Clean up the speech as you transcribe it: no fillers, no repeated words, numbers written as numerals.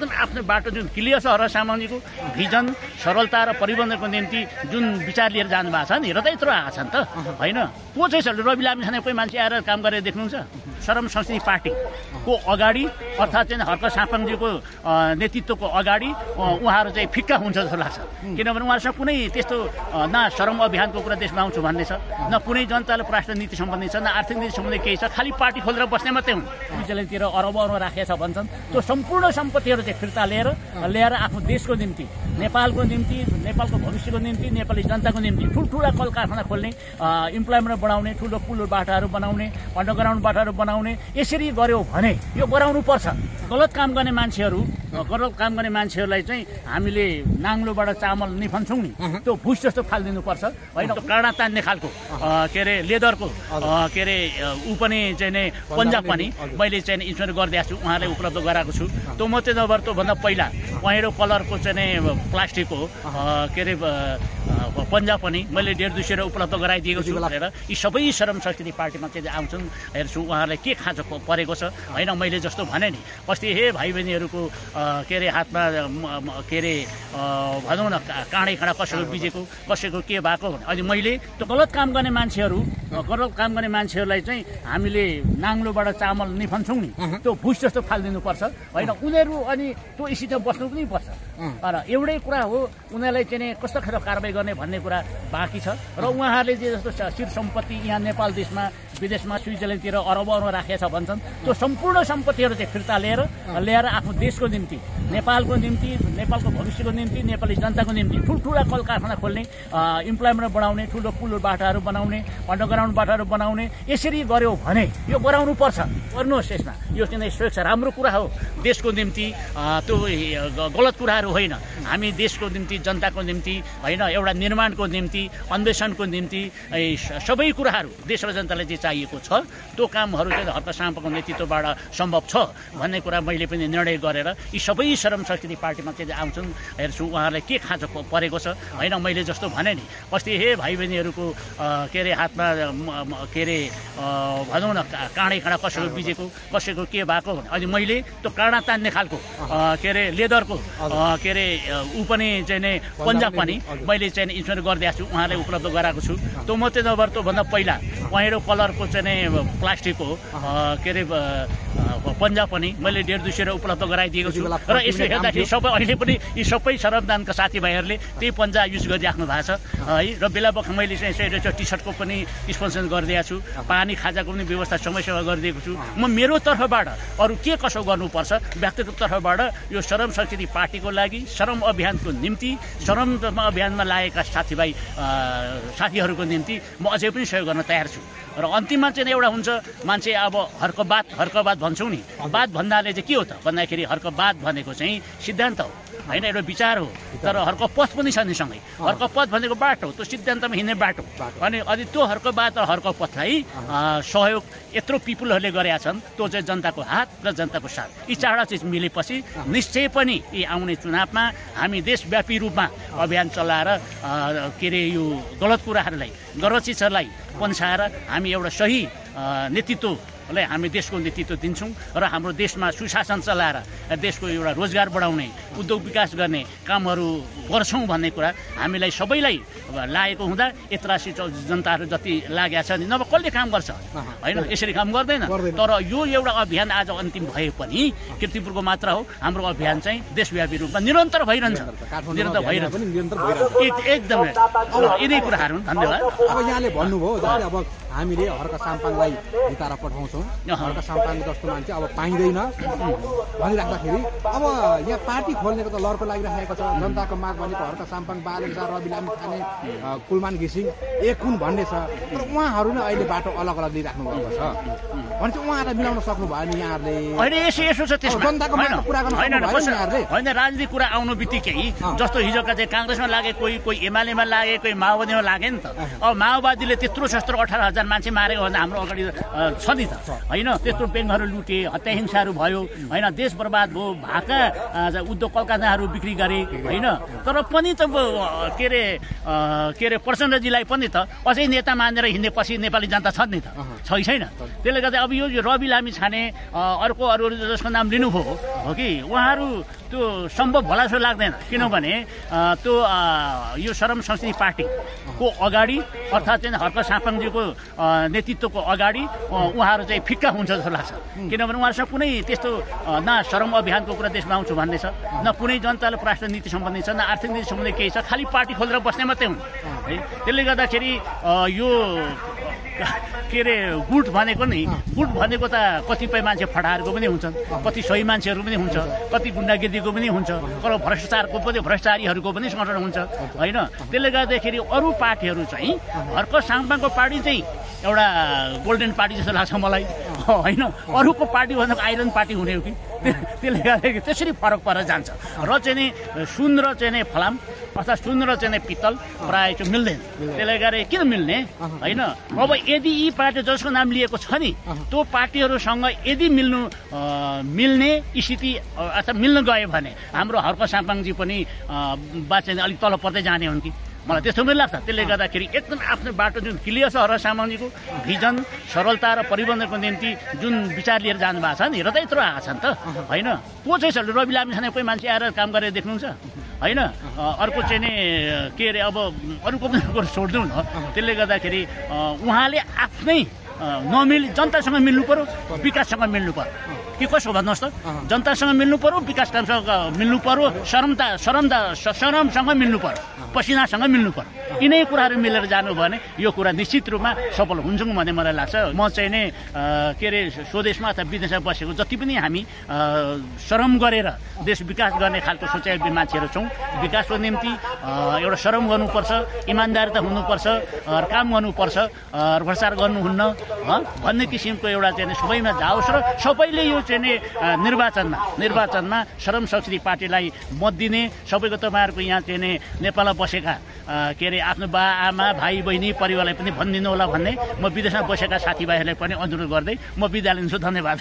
एकदम आफ्नो बाटो जुन क्लियर छ हर सामाजिकको भिजन सरलता र परिवर्तनको निम्ति जुन विचार लिएर जानु भएको छ नि र त यत्रो आएको छ नि त होइन को चाहिँ रवि लामी छाने कोही मान्छे आएर काम गरेर देख्नुहुन्छ शरम संस्कृति पार्टीको अगाडि अर्थात् चाहिँ हर्क सापाङजीको नेतृत्वको अगाडि उहाँहरू चाहिँ फिक्का हुन्छ जस्तो लाग्छ किनभने उहाँहरूसँग कुनै त्यस्तो न श्रम अभियानको कुरा देशमा आउँछु भन्ने छ न कुनै जनताले राष्ट्र नीति सम्बन्धी छ न आर्थिक नीति सम्बन्धी केही छ खालि पार्टी खोलेर बस्ने मात्रै हुन् स्विजरल्यान्डतिर अरबौँमा राखेको छ भन्छन् त्यो सम्पूर्ण सम्पत्तिहरू चाहिँ फिर्ता ल्याएर आफ्नो देशको निम्ति नेपालको निम्ति नेपालको भविष्यको निम्ति नेपाली जनताको निम्ति ठुल्ठुला कल कारखाना खोल्ने इम्प्लोइमेन्ट बढाउने ठुलो पुल बाटाहरू बनाउने अन्डरग्राउन्ड बाटाहरू बनाउने यसरी गर्यो भने यो गराउनु पर्छ गलत काम गर्ने मान्छेहरूलाई चाहिँ हामीले नाङ्लोबाट चामल निफन्छौँ नि त्यो भुस जस्तो फालिदिनु पर्छ होइन काँडा तान्ने खालको के अरे लेदरको के अरे ऊ पनि चाहिँ नै पन्जाब पनि मैले चाहिँ इन्सुरेन्स गरिदिएको छु उहाँलाई उपलब्ध गराएको छु त्यो मात्रै नभएर त्योभन्दा पहिला पहेँलो कलरको चाहिँ नै प्लास्टिकको के अरे पन्जाब पनि मैले 150 उपलब्ध गराइदिएको छु भनेर यी सबै श्रम संस्कृति पार्टीमा चाहिँ आउँछन् हेर्छु उहाँहरूलाई के खाँचो परेको छ होइन मैले जस्तो भने नि अस्ति हे भाइ बहिनीहरूको के अरे हातमा के अरे भनौँ न काँडै कसैको बिजेको कसैको के भएको अनि मैले त्यो गलत काम गर्ने मान्छेहरूलाई चाहिँ हामीले नाङ्लोबाट चामल निफन्छौँ नि त्यो भुस जस्तो फालिदिनु पर्छ होइन उनीहरू अनि त्यो स्थितिमा बस्नु पनि पर्छ तर एउटै कुरा हो उनीहरूलाई चाहिँ कस्तो खालको कारबाही गर्ने भन्ने कुरा बाँकी छ र उहाँहरूले जे जस्तो स्थिर सम्पत्ति यहाँ नेपाल देशमा विदेशमा स्विजरल्यान्डतिर अरबौँमा राखेको छ भन्छन् त्यो सम्पूर्ण सम्पत्तिहरू चाहिँ फिर्ता ल्याएर आफ्नो देशको निम्ति नेपालको निम्ति नेपालको भविष्यको निम्ति नेपाली जनताको निम्ति ठुल्ठुला कल कारखाना खोल्ने इम्प्लोइमेन्ट बढाउने ठुलो पुल बाटाहरू बनाउने अन्डरग्राउन्ड बाटाहरू बनाउने यसरी गर्यो भने यो गराउनु पर्छ गर्नुहोस् यसमा यो चाहिँ स्वेच्छ राम्रो कुरा हो देशको निम्ति त्यो गलत कुराहरू होइन हामी देशको निम्ति जनताको निम्ति होइन एउटा निर्माणको निम्ति अन्वेषणको निम्ति सबै कुराहरू देश र जनतालाई जे चाहिएको छ त्यो कामहरू चाहिँ हर्क सापाङको नेतृत्वबाट सम्भव छ भन्ने कुरा मैले पनि निर्णय गरेर यी सबै श्रम संस्कृति पार्टीमा चाहिँ आउँछन् हेर्छु उहाँहरूलाई के खाँचो परेको छ होइन मैले जस्तो भने नि अस्ति हे भाइ बहिनीहरूको के अरे हातमा के अरे भनौँ न काँडै कसैको बिजेको कसैको के भएको अनि मैले त्यो काँडा तान्ने खालको के अरे लेदरको के अरे ऊ पनि चाहिँ नै पन्जाब पनि मैले चाहिँ इन्सुरेन्स गरिदिएको छु उहाँलाई उपलब्ध गराएको छु त्यो मात्रै नभएर त्योभन्दा पहिला पहेँलो कलरको चाहिँ नै प्लास्टिकको के अरे पन्जाब पनि मैले 150 उपलब्ध गराइदिएको छु र यसो हेर्दाखेरि सबै अहिले पनि यी सबै श्रमदानका साथीभाइहरूले त्यही पन्जा युज गरिराख्नु भएको छ है र बेला बखत मैले चाहिँ टी सर्टको पनि स्पोन्सर गरिदिएको छु पानी खाजाको पनि व्यवस्था समयसँग गरिदिएको छु म मेरो तर्फबाट अरू के कसो गर्नुपर्छ व्यक्तिगत तर्फबाट यो श्रम संस्कृति पार्टीको लागि श्रम अभियानको निम्ति श्रम अभियानमा लागेका साथीहरूको निम्ति म अझै पनि सहयोग गर्न तयार छु र अन्तिममा चाहिँ एउटा हुन्छ मान्छे अब हर्कबाद भन्छौँ नि बात भन्नाले चाहिँ के हो त भन्दाखेरि हर्कबाद भनेको चाहिँ सिद्धान्त हो होइन एउटा विचार हो तर हर्क पथ पनि छ नि सँगै हर्क पथ भनेको बाटो त्यो सिद्धान्तमा हिँड्ने बाटो अनि त्यो हर्कबाद र हर्क पथलाई सहयोग यत्रो पिपुलहरूले गरेका छन् त्यो चाहिँ जनताको हात र जनताको साथ यी चारवटा चिज मिलेपछि निश्चय पनि यी आउने चुनावमा हामी देशव्यापी रूपमा अभियान चलाएर के अरे यो गलत कुराहरूलाई गलत चिजहरूलाई पन्छाएर हामी एउटा सही नेतृत्वलाई हामी देशको नेतृत्व दिन्छौँ र हाम्रो देशमा सुशासन चलाएर देशको एउटा रोजगार बढाउने उद्योग विकास गर्ने कामहरू गर्छौँ भन्ने कुरा हामीलाई सबैलाई लागेको हुँदा यत्रासी जनताहरू जति लागेका छ नि नभए कसले काम गर्छ होइन यसरी काम गर्दैन तर यो एउटा अभियान आज अन्तिम भए पनि कीर्तिपुरको मात्र हो हाम्रो अभियान चाहिँ देशव्यापी रूपमा निरन्तर भइरहन्छ एकदमै यिनै कुराहरू धन्यवाद अब यहाँले भन्नुभयो जस्तै अब हामीले हर्क साम्पाङलाई जिताएर पठाउँछौँ हर्क साम्पाङ जस्तो मान्छे अब पाइँदैन भनिराख्दाखेरि अब यहाँ पार्टी खोल्नेको त लड्को लागिरहेको छ जनताको माग भनेको हर्क साम्पाङ बालेन रवि लामी छाने कुलमान घिसिङ एक हुन् भन्ने छ उहाँहरू नै अहिले बाटो अलग अलग लिइराख्नु भएको छ भने चाहिँ उहाँहरूलाई मिलाउन सक्नु भयो नि यहाँहरूले होइन यसो छ त्यसमा जनताको मागको कुरा गर्नु यहाँहरूले होइन राजनीतिक कुरा आउनु बित्तिकै जस्तो हिजोका चाहिँ काङ्ग्रेसमा लागे कोही एमालेमा लागे कोही माओवादीमा लागे नि त अब माओवादीले त्यत्रो 18,000 10,000 मान्छे मारेको भन्दा हाम्रो अगाडि छ नि त होइन। त्यत्रो ब्याङ्कहरू लुटे, हत्या हिंसाहरू भयो होइन, देश बर्बाद भयो, भाका उद्योग कलकारखानाहरू बिक्री गरे होइन। तर पनि त के अरे प्रचण्डजीलाई पनि त अझै नेता मानेर हिँड्नेपछि नेपाली जनता छ नि त, छैन। त्यसले गर्दा अब यो रवि लामिछाने अर्को अरू जसको नाम लिनुभयो हो कि उहाँहरू त्यो सम्भव होला जस्तो लाग्दैन। किनभने त्यो यो श्रम संस्कृति पार्टीको अगाडि अर्थात् चाहिँ हर्क सापाङजीको नेतृत्वको अगाडि उहाँहरू चाहिँ फिक्का हुन्छ जस्तो लाग्छ। किनभने उहाँहरूसँग कुनै त्यस्तो न श्रम अभियानको कुरा देशमा आउँछु भन्ने छ, न कुनै जनतालाई राष्ट्र नीति सम्बन्धी छ, न आर्थिक नीति सम्बन्धी केही छ, खालि पार्टी खोलेर बस्ने मात्रै हुन् है। त्यसले गर्दाखेरि यो के अरे गुट भनेको नि, गुट भनेको त कतिपय मान्छे फटाहरूको पनि हुन्छन्, कति सही मान्छेहरू पनि हुन्छ, कति गुन्डागिर्दीको पनि हुन्छ, तर भ्रष्टाचारीहरूको पनि संगठन हुन्छ होइन। त्यसले गर्दाखेरि अरू पार्टीहरू चाहिँ हर्क साङपाङको पार्टी चाहिँ एउटा गोल्डन पार्टी जस्तो लाग्छ मलाई होइन। अरूको पार्टी भनेको आइरन पार्टी हुने हो कि, त्यसले गर्दाखेरि त्यसरी फरक परेर जान्छ। र चाहिँ नि सुन र चाहिँ नि फलाम अर्थात् सुन र चाहिँ नि पित्तल प्रायः चाहिँ मिल्दैन। त्यसले गर्दा किन मिल्ने होइन। अब यदि यी पार्टी जसको नाम लिएको छ नि त्यो पार्टीहरूसँग यदि मिल्ने स्थिति अथवा मिल्न गयो भने हाम्रो हर्क सापाङजी पनि बाँच्ने अलिक तल पर्दै जाने हुन् कि, मलाई त्यस्तो पनि लाग्छ। त्यसले गर्दाखेरि एकदम आफ्नो बाटो जुन क्लियर छ हर्क सापाङजीको भिजन, सरलता र परिवर्तनको निम्ति जुन विचार लिएर जानुभएको छ नि, र त यत्रो आएको छ नि त होइन। को चाहिँ रवि लामिछाने कोही मान्छे आएर काम गरेर देख्नुहुन्छ होइन। अर्को चाहिँ नि के अरे अब अरूको पनि छोडिदिउँ न। त्यसले गर्दाखेरि उहाँले आफ्नै जनतासँग मिल्नु पर्यो, विकाससँग मिल्नु पर्यो कि कसो भन्नुहोस् त। जनतासँग मिल्नु पर्यो, विकाससँग मिल्नु पर्यो, श्रमसँग मिल्नु पर्यो, पसिनासँग मिल्नु पर्यो। यिनै कुराहरू मिलेर जानु भने यो कुरा निश्चित रूपमा सफल हुन्छौँ भन्ने मलाई लाग्छ। म चाहिँ नि के अरे स्वदेशमा अथवा विदेशमा बसेको जति पनि हामी श्रम गरेर देश विकास गर्ने खालको सोचाइ मान्छेहरू छौँ। विकासको निम्ति एउटा श्रम गर्नुपर्छ, इमान्दारिता हुनुपर्छ, काम गर्नुपर्छ, भ्रष्टाचार गर्नुहुन्न भन्ने किसिमको एउटा चाहिँ सबैमा जाओस् र सबैले यो चाहिँ नि निर्वाचनमा श्रम संस्कृति पार्टीलाई मत दिने, सबैको तपाईँहरूको यहाँ चाहिँ नि नेपालमा बसेका के अरे आफ्नो बा आमा भाइ बहिनी परिवारलाई पनि भनिदिनु होला भन्ने म विदेशमा बसेका साथीभाइहरूलाई पनि अनुरोध गर्दै म बिदा लिन्छु। धन्यवाद।